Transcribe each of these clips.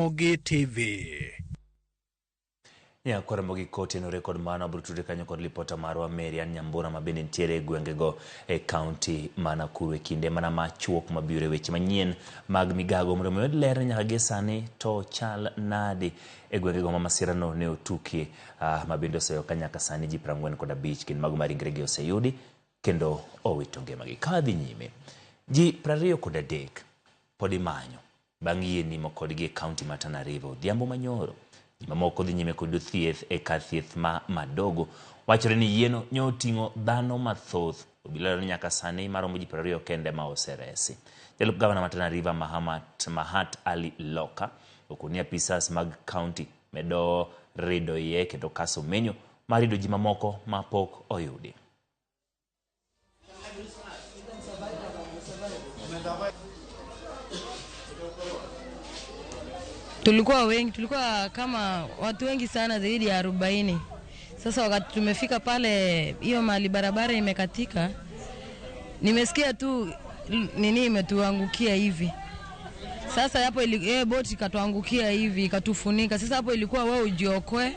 Ramogi TV. Nyakwar Ramogi kotenore kod mano abiro tudre kanyo kod lipota marwa Marian Nyambura ma bende nitiere e gwengego e kaunti ma Nakuru e kinde mana machuok mabiro e weche manyien mag migago mondo mi oyud ler ni nyaka gie sani to chal nadi e gwengego ma masirano ne otukie ma bende oseyo ka nyaka sani ji 45 gin mago ma ringregi oseyudi kendo owito ngimagi. Ka dhi nyime, ji 23 pod imanyo bang' yie nimo kodgi e kaunti ma Tana River odhiambo manyoro. Ji mamoko dhi nyime kod thieth e kar thieth ma Madogo. Wachore ni yieno nyo oting'o dhano mathoth. Obila lero ni nyaka sani maromo ji 20 kende ma oseresi. Jalup gavana ma Tana River Mahamat Mahat Ali Loka okoni apisas mag kaunti medo rido iye kendo kaso menyo mar yudo ji mamoko ma pok oyudi. Tulikuwa wengi, tulikuwa kama watu wengi sana zaidi ya 40. Sasa wakati tumefika pale hiyo mahali barabara imekatika, nimesikia tu nini imetuangukia hivi. Sasa hapo boti ikatuangukia hivi ikatufunika. Sasa hapo ilikuwa wewe ujiokoe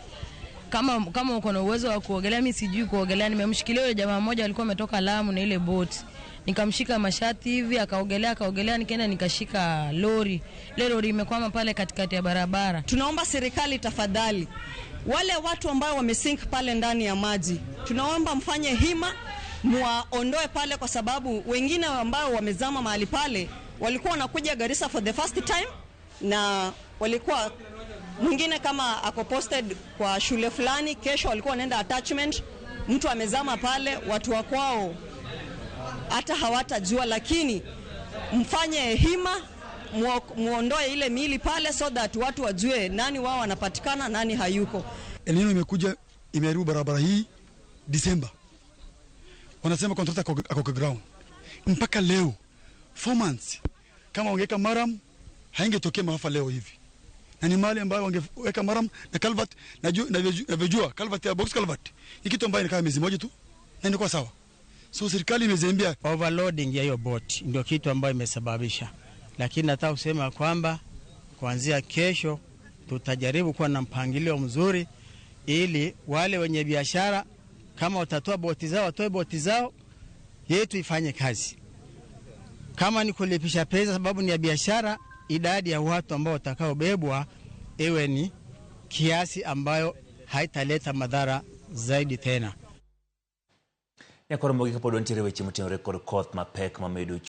kama uko na uwezo wa kuogelea. Mimi sijui kuogelea, nimemshikilia yule jamaa mmoja alikuwa ametoka Lamu na ile boti. Nikamshika mashati hivi akaogelea akaogelea, nikaenda nikashika lori. Ile lori imekwama pale katikati ya barabara. Tunaomba serikali tafadhali, wale watu ambao wamesink pale ndani ya maji, tunaomba mfanye hima muwaondoe pale, kwa sababu wengine ambao wamezama mahali pale walikuwa wanakuja Garissa for the first time, na walikuwa mwingine kama ako posted kwa shule fulani, kesho walikuwa wanaenda attachment, mtu amezama pale, watu wa kwao hata hawatajua, lakini mfanye hima muondoe ile miili pale so that watu wajue nani wao wanapatikana nani hayuko. El Nino imekuja imeharibu barabara hii Disemba, wanasema contractor ako kwa ground mpaka leo 4 months. Kama wangeweka murram haingetokea maafa leo hivi, na ni mali ambayo wangeweka murram na culvert, navyojua culvert ya box culvert ni kitu ambayo inakaa miezi moja tu na inakuwa sawa. So serikali imezembea. Overloading ya hiyo boat ndio kitu ambayo imesababisha, lakini nataka kusema kwamba kuanzia kesho tutajaribu kuwa na mpangilio mzuri ili wale wenye biashara kama watatoa boti zao watoe boti zao, yetu ifanye kazi. Kama ni kulipisha pesa sababu ni ya biashara, idadi ya watu ambao watakaobebwa iwe ni kiasi ambayo haitaleta madhara zaidi tena. Nyakwar Ramogi kapod wantiere weche motenore kod koth mapek mamedo